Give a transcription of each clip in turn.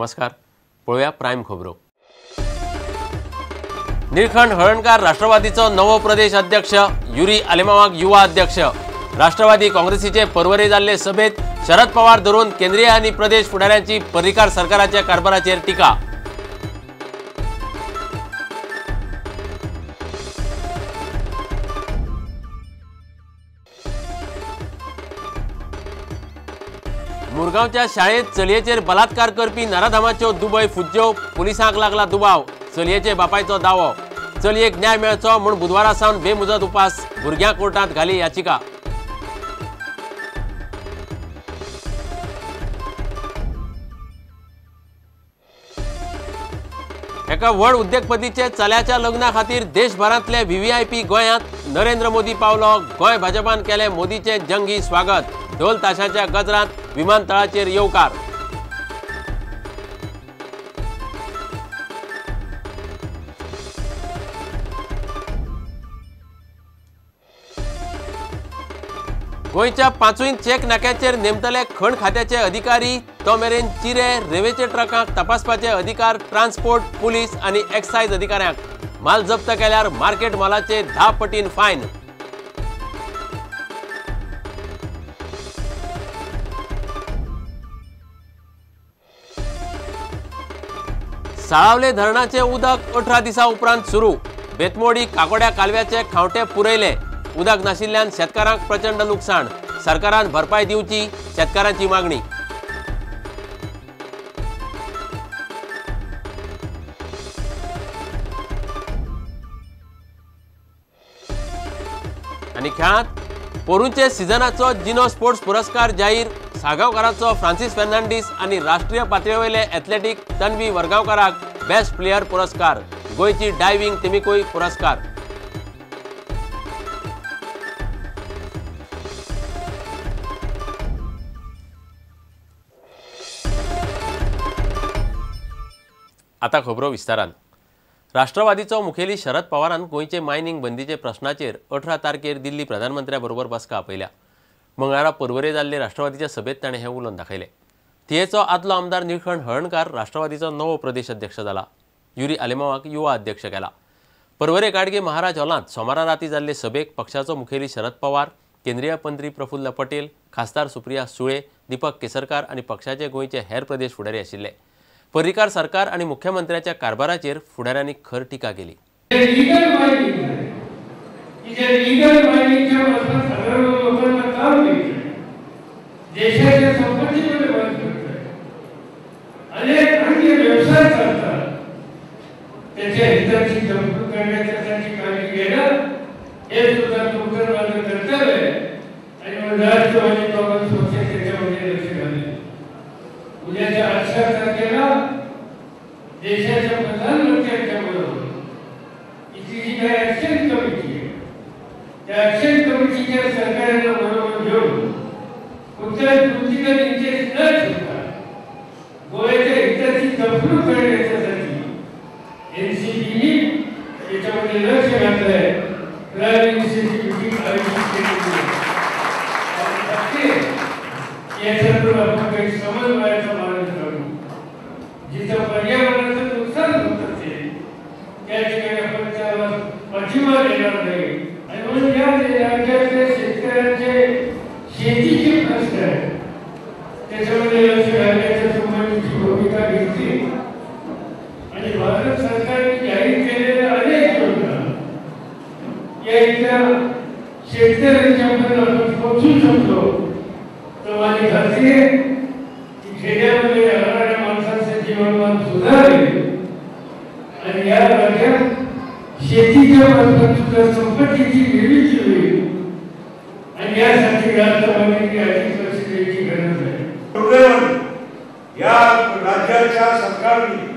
नमस्कार. पळोवया प्रायम खबरो. निळखंठ हळणकार राष्ट्रवादीचो नवो प्रदेश अध्यक्ष, युरी आलेमावाक युवा अध्यक्ष. राष्ट्रवादी काँग्रेसीचे परवरे जाल्ले सभेत शरद पवार धरून केंद्रीय आनी प्रदेश फुडाऱ्यांची पर्रीकार सरकाराच्या कारभाराचेर टिका. मुरगांवच्या शाळेत चलयेचेर बलात्कार करपी नराधमाच्यो दुबय फुज्ज्यो, पुलिसांक लागला दुबाव. चलयेचे बापायचो दावो, चलयेक न्याय मेळचो म्हूण बुधवारा सावन बेमुजत उपास. भुरग्यां कोर्टांत घाली याचिका. एका व्हड उद्देगपतीचे चल्याच्या लग्ना खातीर देशभरांतले व्हीव्हीआयपी गोंयांत. नरेंद्र मोदी पावलो. गोंय भाजपान केलें मोदीचें जंगी स्वागत. ढोल ताशांच्या गजरांत विमानतळाचेर येवकार. गोंयच्या पांचूय चेक नाक्याचेर नेमतले खण खात्याचे अधिकारी. तो मेरेन चिरे रेवेचे ट्रकांक तपासपाचे अधिकार ट्रान्सपोर्ट, पुलीस आनी एक्सायज अधिकाऱ्यांक. माल जप्त केल्यार मार्केट मालाचे 10 पटीन फायन. साळावले धरणाचे उदक 18 दिसां उपरांत सुरू. बेतमोडी काकोड्या कालव्याचे खांवटे पुरयले. उदक नाशिल्ल्यान शेतकारांक प्रचंड लुकसाण. सरकारान भरपाय दिवची, शेतकारांची मागणी. आनी खेळांत पोरूंचे सिजनाचो जिनो स्पोर्ट्स पुरस्कार जाहीर. सागांवकाराचो फ्रांसीस फेर्नांडीस आनी राष्ट्रीय पातळेवयले एथलेटीक तन्वी वरगांवकाराक बेस्ट प्लेयर पुरस्कार. गोंयची डायव्हिंग टिमीकूय पुरस्कार. आता खबरो विस्तारान. राष्ट्रवादीचो मुखेली शरद पवारान गोंयचे मायनिंग बंदीचे प्रश्नाचेर 18 तारखेर दिल्ली प्रधानमंत्र्या बरोबर बसका आपयल्या. मंगळारा परवरे जाल्ले राष्ट्रवादीच्या सभेत ताणें हें उलोवन दाखयलें. थियेचो आदलो आमदार निळखंठ हळणकार राष्ट्रवादीचो नवो प्रदेश अध्यक्ष जाला. युरी आलेमावाक युवा अध्यक्ष केला. परवरे गाडगे महाराज हॉलांत सोमारा राती जाल्ले सभेक पक्षाचो मुखेली शरद पवार, केंद्रीय मंत्री प्रफुल्ल पटेल, खासदार सुप्रिया सुळे, दीपक केसरकार आनी पक्षाचे गोंयचे हेर प्रदेश फुडारी आशिल्ले. पर्रीकार सरकार आणि मुख्यमंत्र्याच्या कारभाराचेर फुडाऱ्यांनी खर टीका केली. देशाच्या प्रधानमंत्र्यांच्या बरोबर इथली जी काही ॲक्शन कमिटी आहे त्या ॲक्शन कमिटीच्या सरकारांना बरोबर घेऊन कोणत्याही पॉलिटिकल इंटरेस्ट न ठेवता गोव्याच्या हिताची जपणूक करण्याच्यासाठी एनसीपीने त्याच्यामध्ये लक्ष घातलं आहे. प्राईम मिनिस्टरची मिटिंग आयोजित केलेली आहे. याच्यातून आपण काही समन्वयाचा मार्ग काढू. जिथं पर्यावरणाचं नुकसान होत असेल त्या ठिकाणी आपण त्याला पाठिंबा देणार नाही. आणि म्हणून या राज्यातल्या शेतकऱ्यांचे शेतीचे प्रश्न आहेत त्याच्यामध्ये लक्ष घालण्याच्या संबंधीची भूमिका घेतली. आणि भारत सरकारने जाहीर केलेल्या अनेक योजना या इथल्या शेतकऱ्यांच्या पर्यंत आपण पोहोचू शकतो. तर माझी खात्री आहे की खेड्यामध्ये राहणाऱ्या माणसांचे जीवनमान सुधारेल आणि या राज्यात शेतीच्या मार्फत सुद्धा संपत्तीची निर्मिती होईल. आणि यासाठी राष्ट्रवादीने अधिक लक्ष द्यायची गरज आहे. या राज्याच्या सरकारने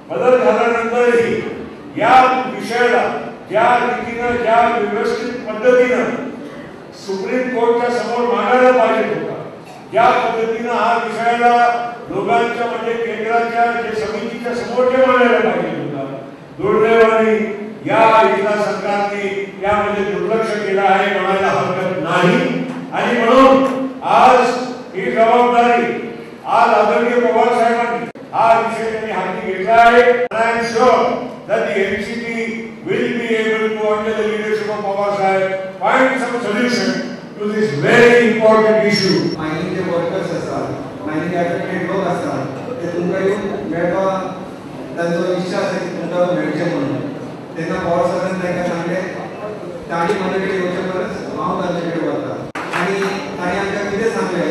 बदल झाल्यानंतरही या विषयाला ज्या रीतीनं, ज्या व्यवस्थित पद्धतीनं सुप्रीम कोर्टच्या समोर मांडायला पाहिजे होता, ज्या पद्धतीनं हा विषयाला लोकांच्या म्हणजे केंद्राच्या जे समितीच्या समोर जे मांडायला पाहिजे होता, दुर्दैवाने या इथल्या सरकारने यामध्ये दुर्लक्ष केलं आहे म्हणायला हरकत नाही. आणि म्हणून आज ही जबाबदारी आज आदरणीय पवार साहेबांनी हा हा विषय त्यांनी हाती घेतला आहे. I am sure that the NCP will be able to, under the leadership of Pawar Saheb, find some solution to this very important issue. मायनिंगचे workers आसात, मायनिंग एफेक्टेड लोक आसात, ते तुमकां येवन मेळपाक तांचो इच्छा आसा की तुमकां मेळचें म्हणून. तेन्ना पवार साहेबान तांकां सांगलें तांणी म्हजे कडेन येवचे परस हांव तांचे कडेन वता. आनी तांणी आमकां कितें सांगलें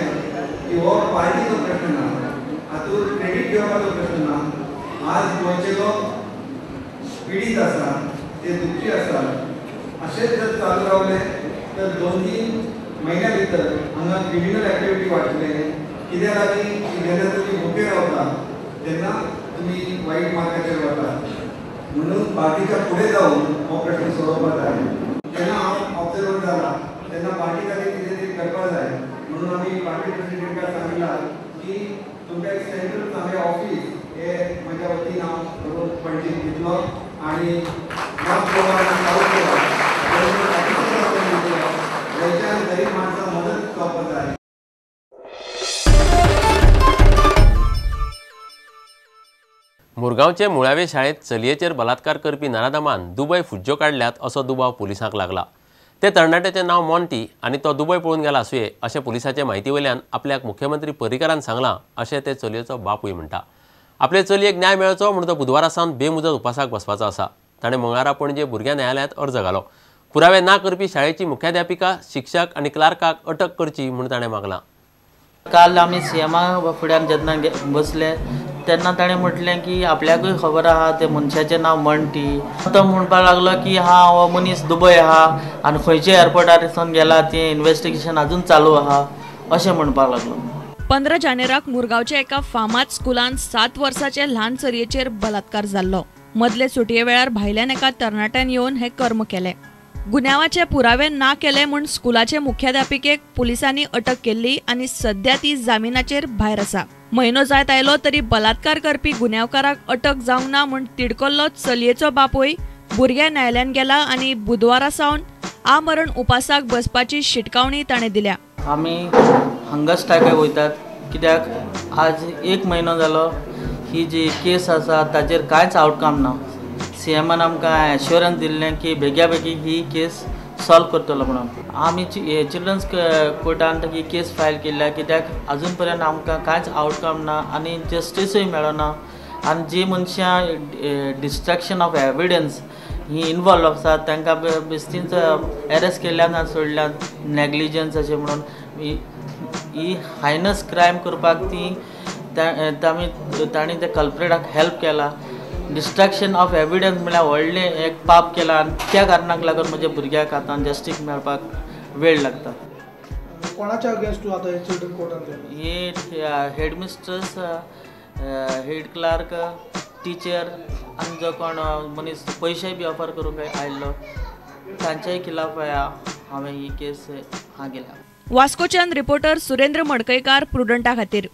की हो पार्टीचो प्रश्न ना, हातूंत क्रेडीट घेवपाचो प्रश्न ना. आज गोंयचे लोक पिडीत आसा, ते दुखी आसा. अशेंच जर चालू रावले तर 2-3 म्हयन्या भितर हांगा क्रिमिनल एक्टिविटी वाडटले. कित्याक लागीं की जेन्ना तुमी भुके रावता तेन्ना तुमी वायट मार्गाचेर वता. म्हणून पार्टीच्या फुडें जावन हो प्रश्न सोडोवपाक जाय. जेन्ना हांव ऑब्जर्वर जाला तेन्ना पार्टी खातीर कितें तरी करपाक जाय म्हणून आमी पार्टी प्रेसिडेंटाक सांगलां की तुमकां एक सेंट्रल चांगलें ऑफीस हे म्हज्या वतीन हांव करून पणजेक दितलो आनी नॉर्थ गोवा आनी सावथ गोवा गोंयच्या गरीब माणसांक मदत जावपाक जाय. मुरगांवचे मुळावे शाळेंत चलयेचेर बलात्कार करपी नराधमान दुबय फुज्ज्यो काडल्यात असो दुबाव पुलिसांक लागला. ते तरणाट्याचें नांव मॉन्टी आनी तो दुबय पळून गेला आसुये अशें पुलिसाचे म्हायती वयल्यान आपल्याक मुख्यमंत्री पर्रीकारान सांगलां अशें ते चलयेचो बापूय म्हणटा. आपले चलयेक न्याय मेळचो म्हूण तो बुधवारा सावन बेमुजत उपासाक बसपाचो आसा. ताणें मंगळारा पणजे भुरग्यां न्यायालयांत अर्ज घालो. पुरावे ना करपी शाळेची मुख्याध्यापिका, शिक्षक आनी क्लार्काक अटक करची म्हूण ताणें मागलां. काल आमी सीएमा फुड्यान जेन्ना बसले तेन्ना ताणें म्हटलें की आपल्याकूय खबर आहा ते मनशाचें नांव मॉन्टी. तो म्हणपाक लागलो की हा हो मनीस दुबय आहा आनी खंयच्या एअरपोर्टार सावन गेला तें इन्वेस्टिगेशन अजून चालू आहा अशें म्हणपाक लागलो. 15 जानेराक मुरगांवच्या एका फामाद स्कुलान 7 वर्साचे ल्हान चलयेचेर बलात्कार जाल्लो. मदले सुटये वेळार भायल्यान एका तरणाट्यान येवन हें कर्म केलें. गुन्यांवाचे पुरावे ना केले म्हूण स्कुलाचे मुख्याध्यापिकेक पुलिसांनी अटक केल्ली आनी सध्या ती जामिनाचेर भायर आसा. म्हयनो जायत आयलो तरी बलात्कार करपी गुन्यांवकाराक अटक जावंक ना म्हूण तिडकल्लो चलयेचो बापूय भुरग्या न्यायालयान गेला आनी बुधवारा सावन आमरण उपासाक बसपाची शिटकावणी ताणें दिल्या. आमी हंगर स्ट्रायकाक वयतात कित्याक आज 1 म्हयनो जालो ही जी केस आसा ताचेर कांयच आवटकम ना. सीएमान आमकां एश्योरन्स दिल्लें की बेग्या बेगीन ही केस सॉल्व करतलो म्हणून. आमी चिल्ड्रन्स कोर्टान ही केस फायल केल्ल्या कित्याक अजून पर्यंत आमकां कांयच आवटकम ना आनी जस्टिसूय मेळना. आनी जी मनशां destruction of evidence he involve आसात तांकां बेस्तींच एरेस्ट केल्ल्यान आनी सोडल्यान नेग्लिजन्स अशें म्हणून ही हायनस क्रायम करपाक ती तांणी त्या कल्प्रेटाक हेल्प केला. डिस्ट्रक्शन ऑफ एविडन्स म्हळ्यार व्हडलें एक पाप केलां आनी त्या कारणाक लागून म्हज्या भुरग्याक आतां जस्टीस मेळपाक वेळ लागता. कोणाच्या अगेन्स्ट तूं आतां चिल्ड्रन कोर्टान हे हेडमिस्ट्रस, हेड क्लार्क, टिचर आनी जो कोण मनीस पयशे बी ऑफर करूंक आयिल्लो तांच्याय खिलाफ हांवें ही केस हांगा केल्या. वास्कोच्यान रिपोर्टर सुरेंद्र मडकयकार, प्रुडंटा खातीर.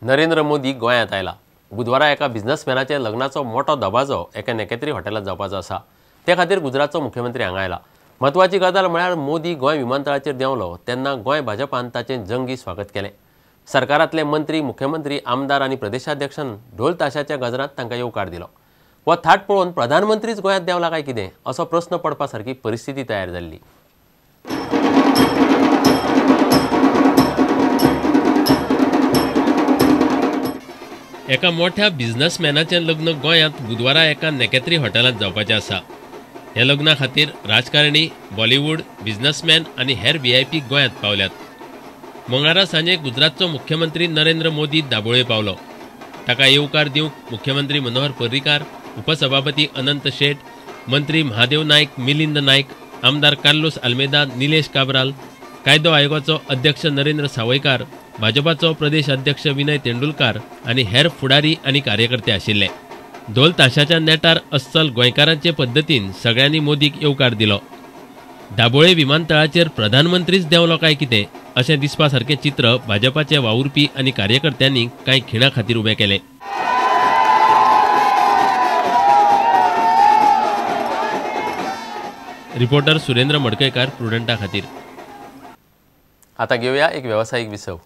नरेंद्र मोदी गोंयांत आयला. बुधवारा एका बिझनेसमॅनाच्या लग्नाचो मोठो दबाजो एका नेकेत्री हॉटेलांत जावपाचो आसा. ते खातीर गुजरातचो मुख्यमंत्री हांगा आयला. म्हत्वाची गजाल म्हळ्यार मोदी गोंय विमानतळाचेर देंवलो तेन्ना गोंय भाजपान ताचें जंगी स्वागत केलें. सरकारांतले मंत्री, मुख्यमंत्री, आमदार आनी प्रदेशाध्यक्षान ढोल ताशाच्या गजरांत तांकां येवकार दिलो. हो थाट पळोवन प्रधानमंत्रीच गोंयांत देंवला काय कितें असो प्रस्न पडपा सारकी परिस्थिती तयार जाल्ली. एका मोठ्या बिझनेसमॅनाचें लग्न गोंयांत बुधवारा एका नेकेत्री हॉटेलांत जावपाचें आसा. ह्या लग्ना खातीर राजकारणी, बॉलिवूड, बिझनेसमॅन आनी हेर व्हीआयपी गोंयांत पावल्यात. मंगळारा सांजे गुजरातचो मुख्यमंत्री नरेंद्र मोदी दाबोळे पावलो. ताका येवकार दिवंक मुख्यमंत्री मनोहर पर्रीकार, उपसभापती अनंत शेट, मंत्री महादेव नायक, मिलिंद नायक, आमदार कार्लोस आल्मेदा, निलेश काब्राल, कायदो आयोगाचो अध्यक्ष नरेंद्र सावयकार, भाजपाचो प्रदेश अध्यक्ष विनय तेंडुलकार आनी हेर फुडारी आनी कार्यकर्ते आशिल्ले. ढोल ताशाच्या नेटार अस्सल गोंयकारांचे पद्दतीन सगळ्यांनी मोदीक येवकार दिलो. दाबोळे विमानतळाचेर प्रधानमंत्रीच देंवलो काय कितें अशें दिसपा सारकें चित्र भाजपाचे वावुरपी आनी कार्यकर्त्यांनी कांय खिणा खातीर उबें केलें. रिपोर्टर सुरेंद्र मडकयकार, प्रुडंटा खातीर. आतां घेवया एक वेवसायीक विसव.